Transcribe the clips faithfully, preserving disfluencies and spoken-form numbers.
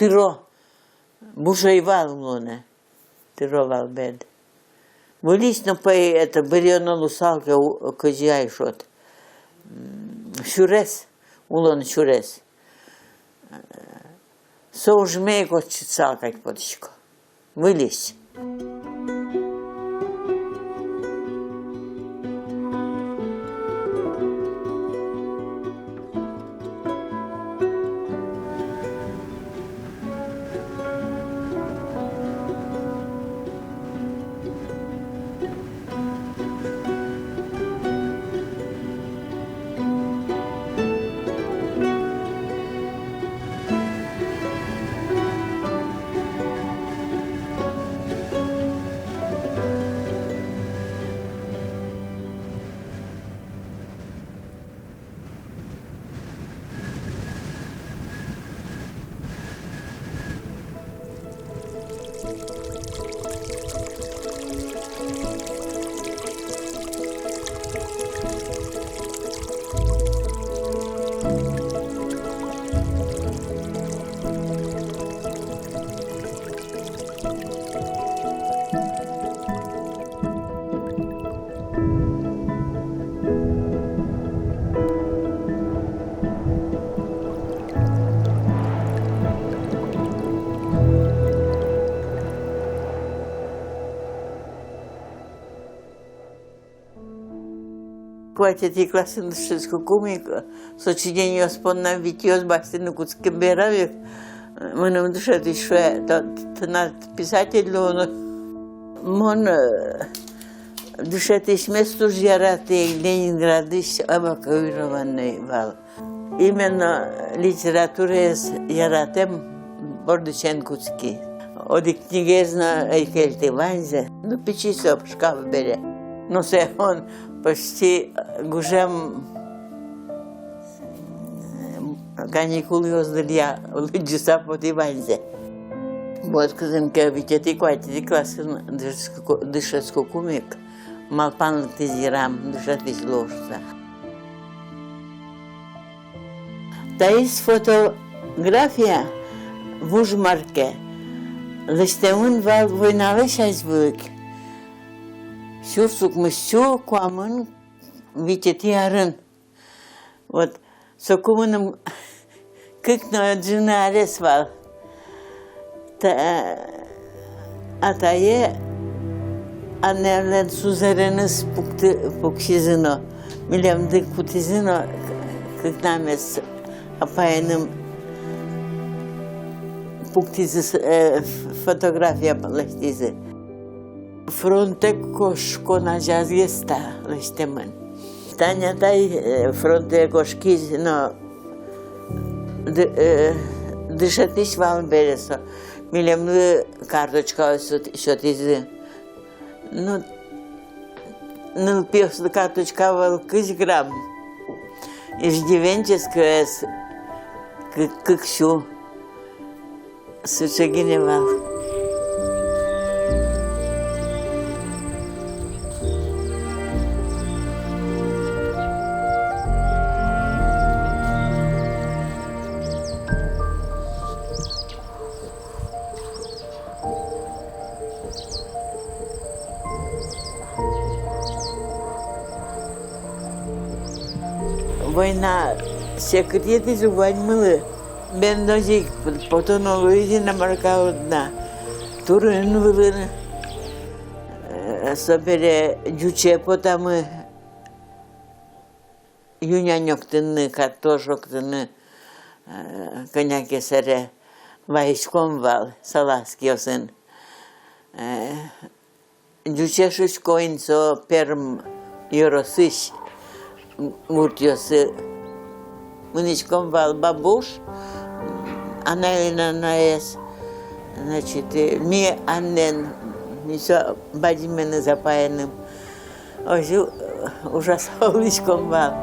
Тыро. Буш ӧй вал улонэ. Тыро вал бен. Выльысь но пӧй, это, быръёно луысал ке, у-, кызьы ай шуод. М, сюрес, улон сюрес. Со ужме ик ортчытсал кадь потӥсько. Выльысь. Куатетӥ классын дышетскыкум ик, сочинениос понна витьёс басьтыны кутским берам ик, мыным дышетӥсь шуэ: «Тон тынад писатель луыны». Мон, э, дышетӥсьмес туж яратӥ, Ленинградысь Абакаирова но вал. Именно литератураез яратэм бордысен кутски. Одӥг книгаез но ӧй кельты, ваньзэ. Ну, пичи со, шкаф бере. Но сое мон почти гужем каникулъёс дыръя лыдӟыса потӥ ваньзэ. Вот кызьы ке витетӥ, куатетӥ классын дышетско-, дышетскыкум ик, малпан лыктӥз йырам, дышетӥсь луо шуса. Таиз фотография вуж мар ке. Лэсьтэмын вал войналэсь азьвыл ик. Сюрс укмыссю куамын витетӥ арын. Вот, соку мыным кык но ӝыны арес вал. Та-, атае аннелэн сузэреныз пукты-, пуксизы но, милемды кутӥзы но, к-, кыкнамес апаеным пуктӥзы, с-, э, ф-, фотография лэсьтӥзы. Фронтэ кошкон азязгес та лэсьтэмын. Тани атай, э, фронтэ кошкиз но, ды-, э, дышетӥсь вал бере со. Милемлы карточка сёт-, сётӥзы. Ну, нылпиослы карточка вал кызь грамм. Иждивенческоез кы-, кык сю. Сыӵе гинэ вал. Война секыт йӧтӥз ук ваньмылы. Бен озьы ик потоно луиз иномарка удна. Турын вылын, э, собере ӟуче потамы, ю-нянь октыны, картош октыны, э, кӧня ке сэре вайиськом вал салазкиосын. Э, ӟуче шуисько ини, со Пермь ёросысь гуртъёсы. Мынӥськом вал бабуш, анаен анаез, значит, э, ми аннен, ми со бадӟыменыз апаеным. Озьы, э, ужаса улӥськом вал.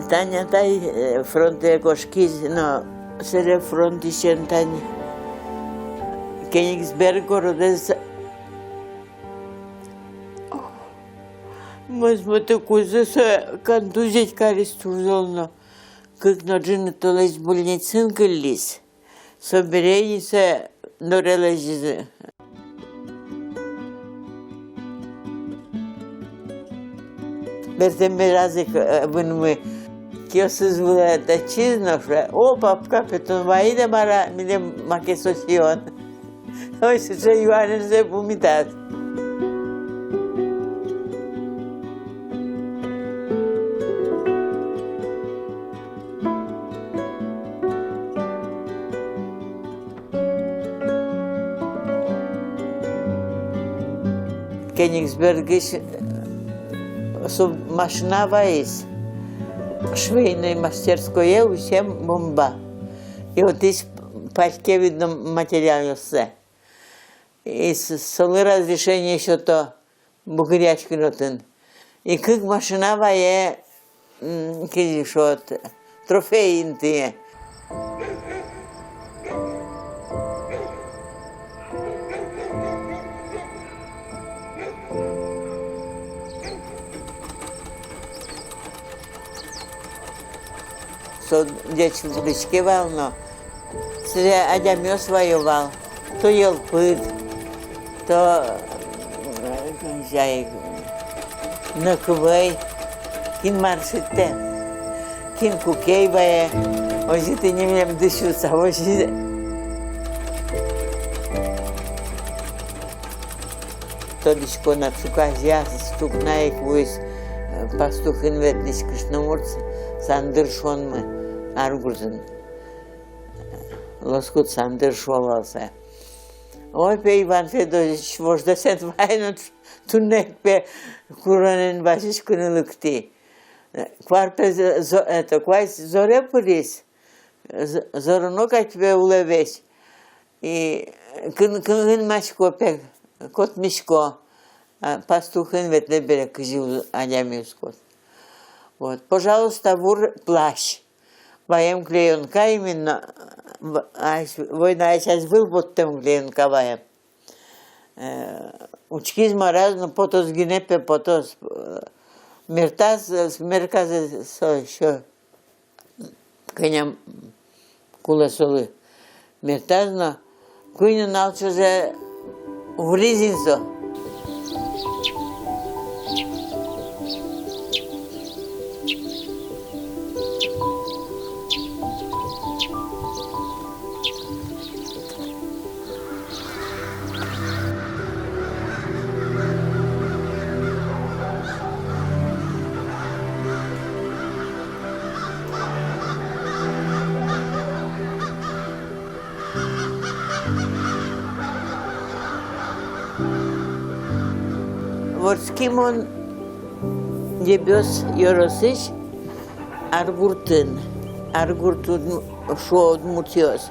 Тани атай, э, фронтэ кошкиз, но сэре фронтысен тани Кёнигсберг городэз мозмытыкузы со контузить кариз туж зол но. Кык но ӝыны толэзь больницаын кыллиз. Со бере ини сое доры лэзизы. Бертэм бераз ик, э, вынмы киосыз вылэ татчиз но шуэ: «О, папка, пе, тон вайид-а мар-а, милем маке со сиён?» Ой, сыӵе юанэн сое пумитаз. Кёнигсбергысь, э, со машина ваиз, швейной мастерское, усем бомба. И отысь паське, видно, материалъёссэ. И с-, солы разрешение сёто бугыръяськыны отын. И кык машина вае, м, кызьы шуод, трофей интые. Со ӟеч лыдӟиське вал но, сыӵе адямиос ваё вал, то йӧлпыд, то, э, кызьы ай, нӧкы вӧй, кин мар шедьтэ, кин кукей вае, озьы тӥни милемды сюса, озьы. Тодӥсько на, ӵуказъя стукна ик вуиз, э, пастухын ветлӥсь кышномурт Сандыр шуонмы, Аргуртын. Лоскут Сандыр шуо вал сое. Ой, пе, Иван Фёдорович, вождэс эн вае но, туннэ ик, пе, куронэн вазиськыны лыктӥ. Куар, пе, зо-, зо-, это, куазь зоре пыриз. З-, зоро но кадь, пе, улэ весь. И кын-, кын-, кынмасько, пе, котмисько. А пастухын ветлэ бере, кызьы у-, адями уз кот. Вот, пожалуйста, вур плащ. Ваем клеёнка именно, в-, ась-, войнаысь азьвыл поттэм клеёнка ваем. Э, учкиз, мар-а, но потоз гинэ, пе, потоз, э, мертаз, э, мерказэ со ещё. Кӧня кулэ солы. Мертаз но, куинь нунал ӵоже вуриз ини со. Вордски мон Дэбес ёросысь Аргуртын. Аргурт уд-, шуо удмуртъёс.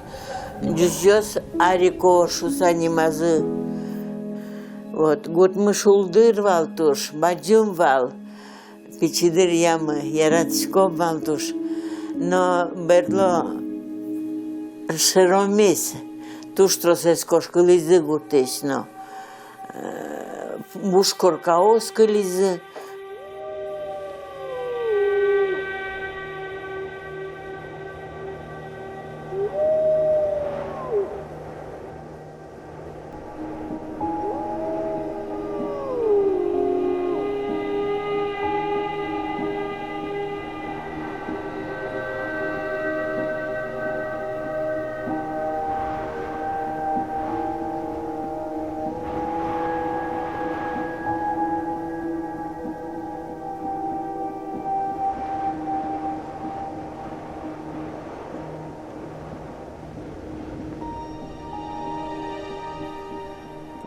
Ӟучъёс Арико шуса нимазы. Вот, гуртмы шулдыр вал туж, бадӟым вал. Пичи дыръямы, яратӥськом вал туж. Но берло шеромиз, туж тросэз кошкылӥзы гуртысь но. Э, буш коркаос кылизы.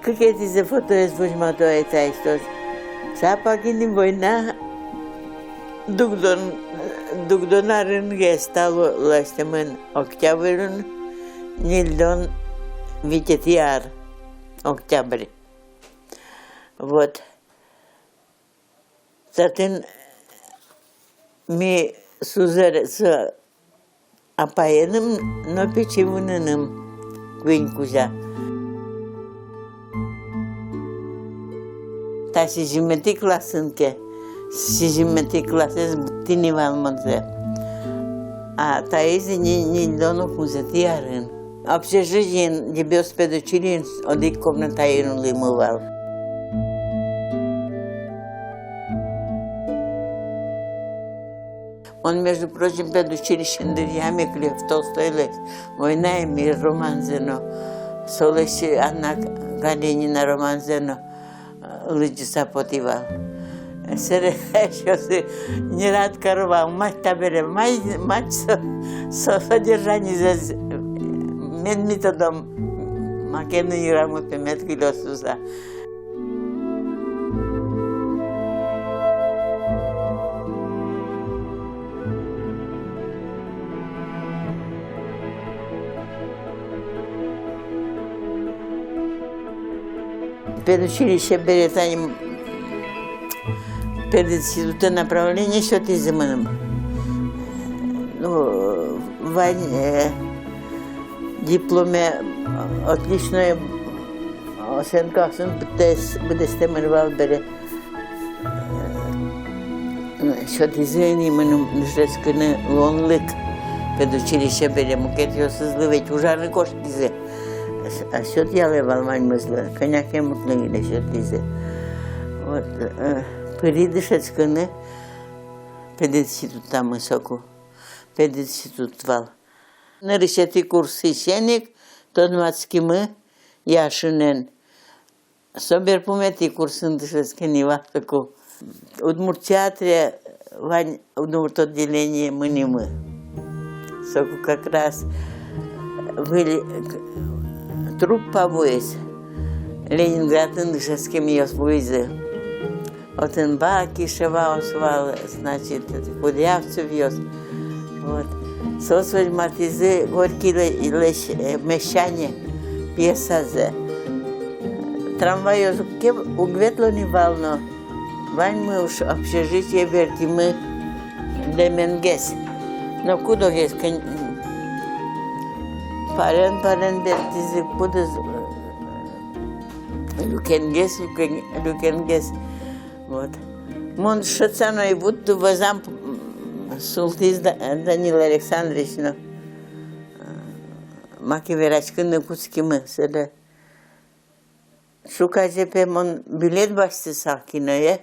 Кыкетӥзэ фотоез возьмато ай таиз. Чапак ини война дугдон, дугдон арын гес та лу-, лэсьтэмын, октябрьын, ньыльдон витетӥ ар, октябрь. Вот. Татын ми Сузэр-, со апаеным но пичи вуныным куинь кузя. Та сизьыметӥ классын ке, сизьыметӥ классэз быдтӥ ни вал мон сое. А таиз ни-, ньыльдон укмысэтӥ арын. Общежитиын, Дебёс педучилищеын одӥг комнатаын улӥмы вал. Мон, между прочим, педучилищеын дыръям ик Лев Толстойлэсь «Война и мир» романзэ но, солэсь «Анна Каренина» романзэ но, э, лыдӟыса потӥ вал. Сэре эшъёсы нерад каро вал, мать табере, май-, мать со-, со-, содержанизэс мед ми тодом, маке но йырамы, пе, мед кылёз шуса. Педучилище бере тани пединститутэ направление сётӥзы мыным. Ну, вань, э, дипломе отличной оценкаосын быдэс-, быдэстэмын вал бере. Сётӥзы ини мыным дышетскыны луонлык педучилище бере, мукетъёсызлы ведь ужаны кошкизы. А сётъялэ вал ваньмызлы, кӧня ке муртлы гинэ сётӥзы. Вот, э, пыри дышетскыны пединститутамы соку. Пединститут вал. Нырысетӥ курсысен ик тодматскимы Яшинэн. Со берпуметӥ курсын дышетскем ни вал соку. Удмурт театре вань удмурт отделение, мынӥмы. Соку как раз выль труппа вуиз, Ленинградын дышетскемъёс вуизы. Отын Бакишеваос вал, значит, Кудрявцевъёс. Вот. Соос возьматӥзы Горькийлэсь, э, «Мещане» пьесазэ. Трамвайёс уг ке, уг ветло ни вал но, ваньмы уж общежитие бертӥмы дэменгес. Но кудогес кӧня, парен-парен бертӥзы, кудӥз, э, люкенгес, люкен-, люкенгес. Вот. Мон шӧдса но ӧй вутты, вӧзам, м, султӥз Да-, Данил Александрович но. Маке вераськыны кутскимы, сэре. Ӵуказе, пе, мон билет басьтысал киное.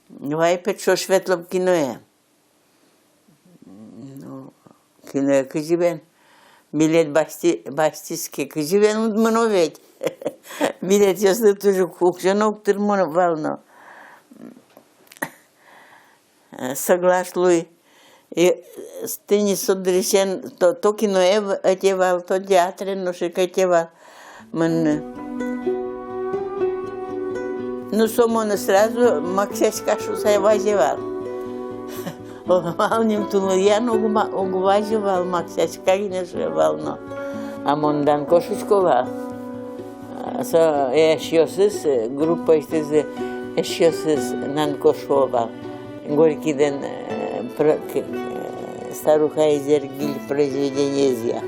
Вай, пе, ӵош ветлом киное. Ну, киное кызьы бен, билет басьтӥ-, басьтӥське, кызьы бен уд мыно ведь. Билетъёслы туж уксё но уг тырмы вал но. Соглаш луи. И, э, тӥни со дырысен то, то киное в-, ӧте вал, то театре нош ик ӧте вал. Мон, ну, со монэ сразу «Максячка» шуса вазе вал. Оло-мал нимтулы ян уг ма-, уг вазе вал, «Максячка» гинэ шуэ вал но. А мон «Данко» шуисько вал. Со эшъёсыз, э, группаысьтызы эшъёсыз «Данко» шуо вал. Горькийлэн, э, про-, к-, э, «Старуха Изергиль» произведениезъя.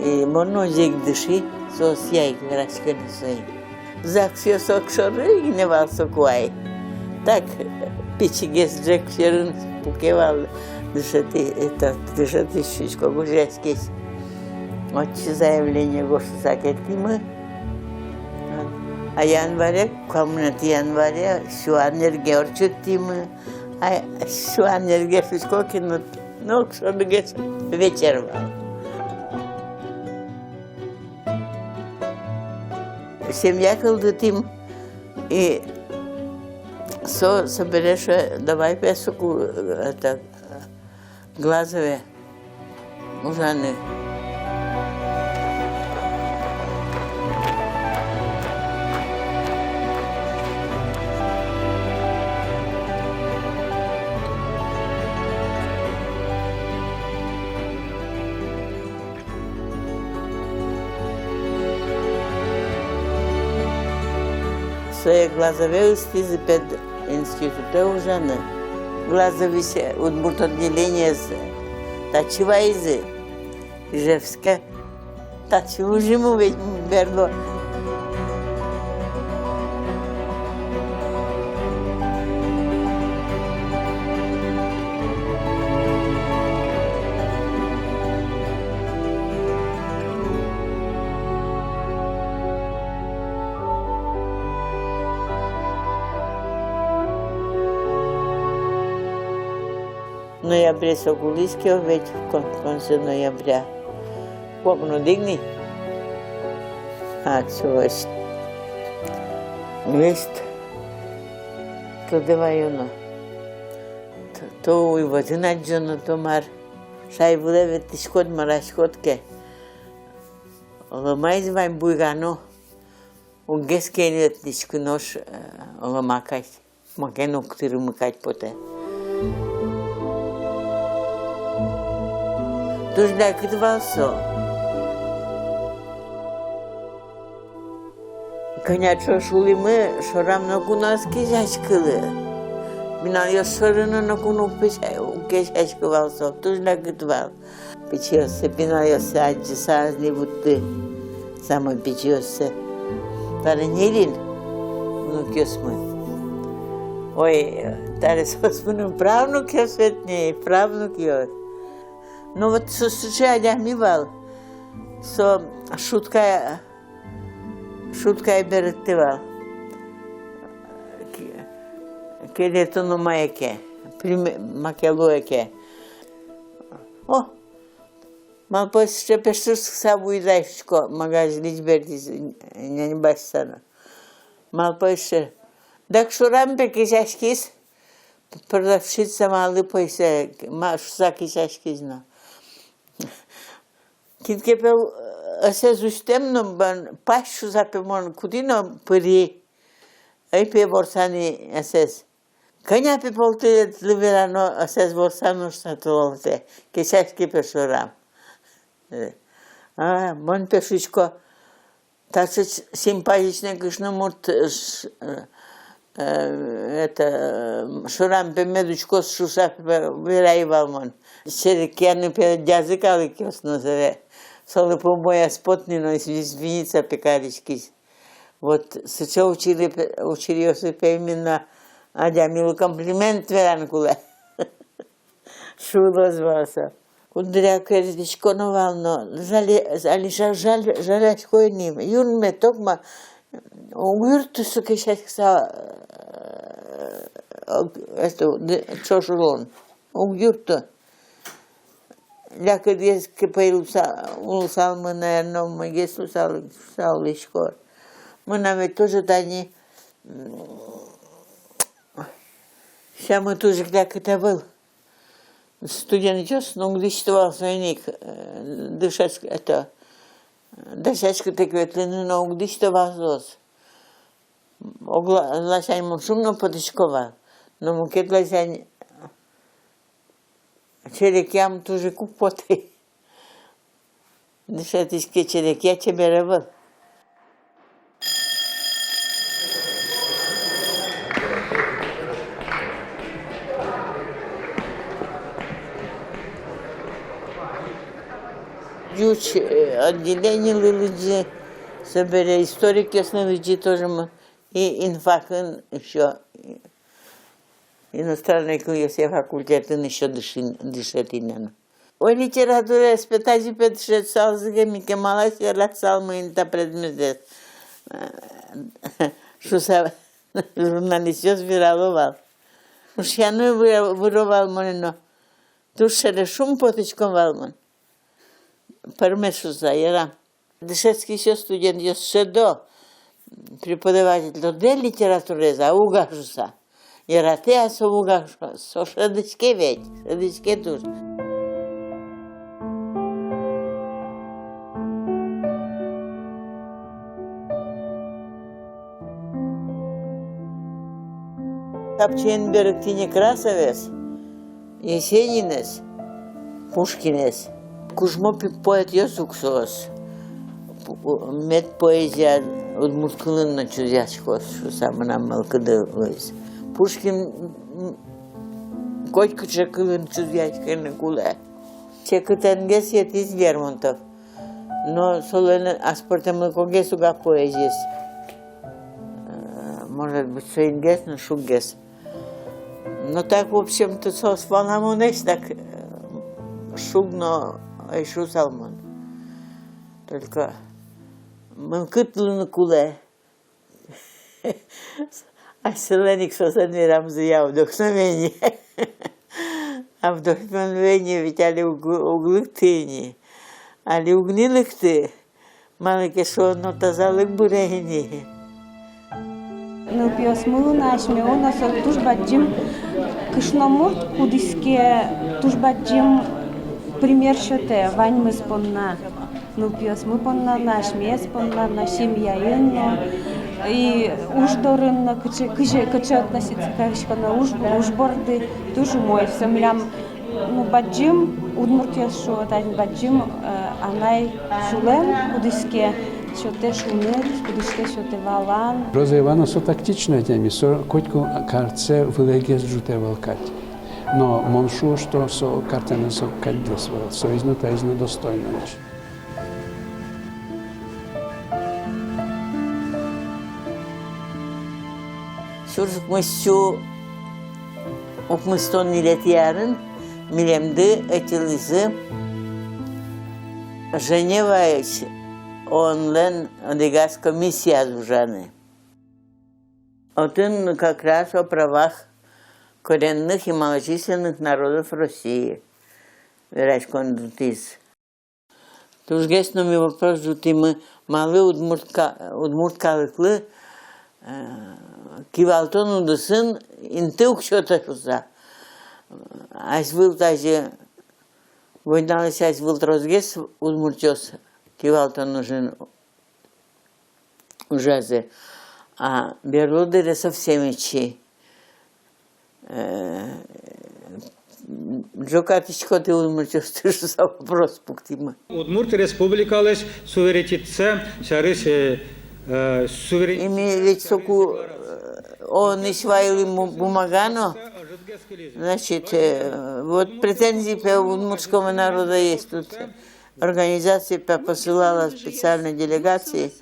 Э, и мон озьы ик дыши, соосъя ик вераськыны соин. ЗАГСъёс огшоры гинэ вал соку ай. Так, пичигес ӝӧк сьӧрын пуке вал дышетӥ-, это, дышетӥсь, шуисько, гожъяськись. Отчы заявление гожтыса кельтӥмы. А январе, куамынэтӥ январе сюан эрге ортчытӥмы. А сюан эрге шуисько ке но, ну, огшорыгес вечер вал. Семья кылдытӥм, и со, собере шуэ: давай, пе, соку, это, Глазове ужаны. Сое Глазове ыстӥзы пединститутэ ужаны. Глазовысь удмурт отделениез татчы вайизы, Ижевске. Татчы ужимы ведь берло. Ноябре со кулӥське ведь, кон-, конце ноября. Куамын одӥг ни. А, чувась. Весть. Тодэ ваёно. Т-, то уйвӧтын адӟоно, то мар. Шай вылэ ветлӥськод, мыраськод ке. Оломаез вань буйгано. Уггес ке эн ветлӥськы, нош, э, олома кадь. Маке но уг тырмы кадь потэ. Туж лякыт вал со. Кӧня ӵош улӥмы, шорам ноку но ӧз кесяськылы. Пиналъёс шоры но ноку но уг песя-, уг кесяськы вал со, туж лякыт вал. Пичиоссэ, пиналъёссэ адӟыса ӧз ни вутты, самой пичиоссэ. Таре ньылин внукъёсмы. Ой, таре соос мыным правнукъёс ведь ни, правнукъёс. Но вот со сыӵе адями вал, со шутка Шуткае берыктэ вал. Ке-, кельтоно мае ке, прим-, маке луэ ке. О, малпай сыӵе, пе, шуса вуиз ай, шуисько, магазинысь бертӥз, нянь басьтоно. Малпай сыӵе. Дак шорам, пе, кесяськиз. Продавщица малы, пе, сое, ма, шуса кесяськиз но. Кин ке, пе, ӧсэз усьтэм но, бен, пась шуса, пе, мон кутӥ но пыри. Ӧй, пе, ворсаны ӧсэз. Кӧня, пе, полтӥлы верано, ӧсэз ворсано шуса толалтэ. Кесяське, пе, шорам. А мон, пе, шуисько, таӵе симпатичной кышномурт, э, ш-, э, э, это, э, шорам, пе, мед учкоз шуса, пе, верай вал мон. Серекъяны, пе, ӧдъязы калыкъёс но, собере солы, пе, умой ӧз поты ни но, из-, извиниться, пе, кариськиз. Вот сыӵе учыри-, пе, учыриосы, пе, именно адямилы комплимент вераны кулэ. Шулоз вал со. Куддыръя кельтӥськоно вал но, жаля-, жаля-, жаль-, жалясько ини, юнме, токма уг юртты со кесяськыса, э, это, д-, ӵош улон. Уг юртты. Лякытгес ке, пе, луыса-, луысалмы, наверно, умойгес луысал-, луысалысько. Мынам ведь тоже тани, м, сямы туж ик лякыт ӧвӧл. Студентъёс но уг дӥсьты вал соин ик, э, дышетск-, это, дышетскытэк ветлыны но уг дӥсьты вал соос. Огла-, ласянь мон шумно потӥсько вал, но мукет ласянь черекъям туж ик уг поты. Дышетӥсь ке черекъя, чебер ӧвӧл. Ӟуч, э, отделенилы лыдӟи, собере историкъёслы лыдӟи тоже м-, и инфакын ещё, и иностранной кылъёсъя факультетын ещё дыши-, дышетӥ но. Ой, литератураез, пе, тазьы, пе, дышетсалзы ке, ми кемалась яратысалмы ини та предметэз. Шуса журналистъёс верало вал. Ушъяны выро, выро вал монэ но. Туж сыӵе шумпотӥсько вал мон. Пӧрме шуса, яра. Дышетскисьёс, студентъёс шӧдо, преподаватель тодэ литератураез, а уг-а шуса. Яратэ-а со, уг-а шуса, со шӧдӥське ведь, шӧдӥське туж. Капчиен берыктӥ Некрасовез, Есенинэз, Пушкинэз. Кужмо пи-, поэтъёс ук соос. Пу-, мед поэзия удмурт кылын но чузъяськоз шуса мынам мылкыды луиз. Пушкин, м, Котькыӵе кылын чузъяськыны кулэ. Секытэнгес йӧтӥз Лермонтов. Но солэн аспӧртэмлыкогес уг-а поэзиез. Э, может быть, соингес но шуггес. Но так, в общем-то, соос валамонэсь, так, э, шуг но ӧй шусал мон. Только мылкыд луыны кулэ. Асьсэлэн ик соослэн верамзыя: вдохновение. А вдохновение ведь али уг, уг лыкты ини. Али уг ни лыкты. Малы ке шуоно, тазалык быре ини. Нылпиосмылы но, асьмелы но со туж бадӟым кышномурт, кудӥз ке туж бадӟым пример сётэ ваньмыз понна. Нылпиосмы понна но, асьмеос понна но, семьяын но, и уж дорын но, кыӵе, кыӵе, кыӵе относиться кариськоно уж, уж борды, туж умой. Со милям, ну, бадӟым, удмуртъёс шуо тани, бадӟым, э, анай сюлэм, кудӥз ке сётэ шуныт, кудӥз ке сётэ валан. Роза Ивановна со тактичной адями, со котьку картсэ вылэгес ӝутэ вал кадь. Но мон шуо, что со картэныз со кадьдылӥз вал, соиз но, таиз но достойно очень. Сюрс укмыссю укмыстон ньылетӥ арын милемды ӧтьылӥзы Женеваысь ООН-лэн одӥгаз комиссияз ужаны. Отын как раз о правах коренных и малочисленных народов России вераськон ӝутӥз. Тужгес но ми вопрос ӝутӥмы, малы удмурт ка-, удмурт калыклы, э, кивалтон удысын инты уг сётэ шуса. Азьвыл тазьы, войналэсь азьвыл тросгес удмуртъёс кивалтон ужын ужазы. А берло дыре совсем ичи. Э, ӝогатӥськоды удмуртъёсты шуса вопрос пуктӥмы. Удмурт Республикалэсь суверенитетсэ сярысь, э, э, суверен-. И ми ведь соку, э, ООН-ысь вайылӥм бу-, бумага но, значит, э, вот претензии, пе, удмуртского народа есть тут. Организация, пе, посылала специальной делегации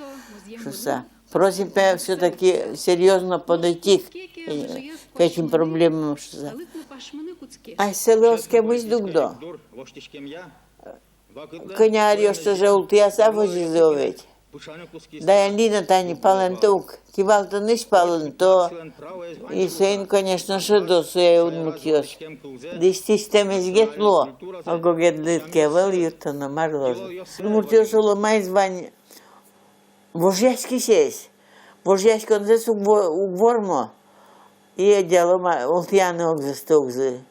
шуса. Просим, пе, всё-таки серьёзно подойти к, э, к этим проблемам шуса. Асьсэлы оскемысь дугдо. Кӧня аръёс тоже ултӥяса возизы ведь. Даянлина тани палэнто ук, кивалтыны палэнто. И соин, конечно, шӧдо сое удмуртъёс. Дӥсьтӥстэмезгес луо, ог-огедлы ке ӧвӧл юрттоно, мар луоз. Удмуртъёс оло маиз вань вожъяськисесь. Вожъяськонзэс уг во-, уг вормо. И ӧдъяло ма, ултӥяны огзэсты огзы.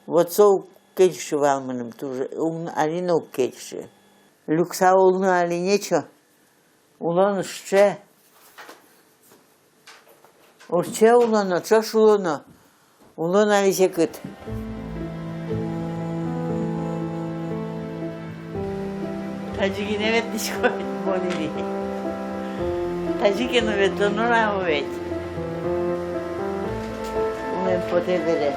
Вот со уг кельшы вал мыным туж, уг, али но уг кельшы. Люкса улыны али нече. Улон ӵош. Ӵош улоно, ӵош улоно. Улон али секыт. Тазьы гинэ ветлӥсько мон ини. Тазьы ке но ветлоно на ведь. Умоем потэ бере.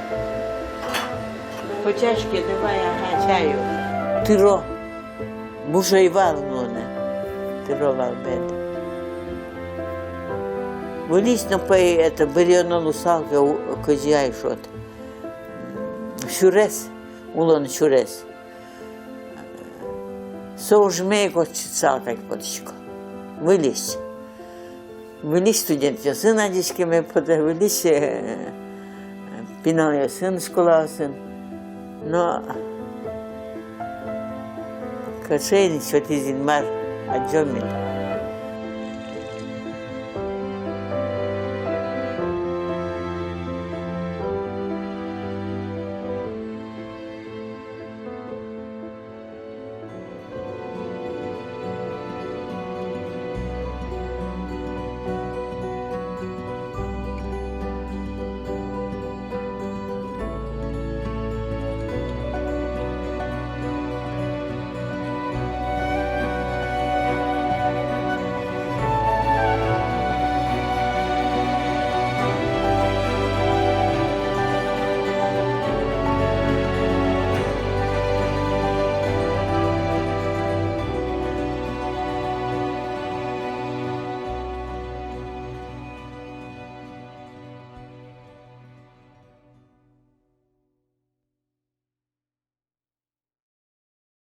Почаське, давай, ага, чаю. Тыро. Буш ӧй вал улонэ. Тыро вал бен. Выльысь но, пе, это, быръёно луысал ке, у-, кызьы ай шуод. Сюрес, улон сюрес. Со ужме ик ортчытсал кадь потӥсько. Выльысь. Выльысь студентъёсын адӟиськеме потэ, выльысь, э, пиналъёсын, школаосын. Но кыӵе ини сётӥз Инмар, адӟом ини.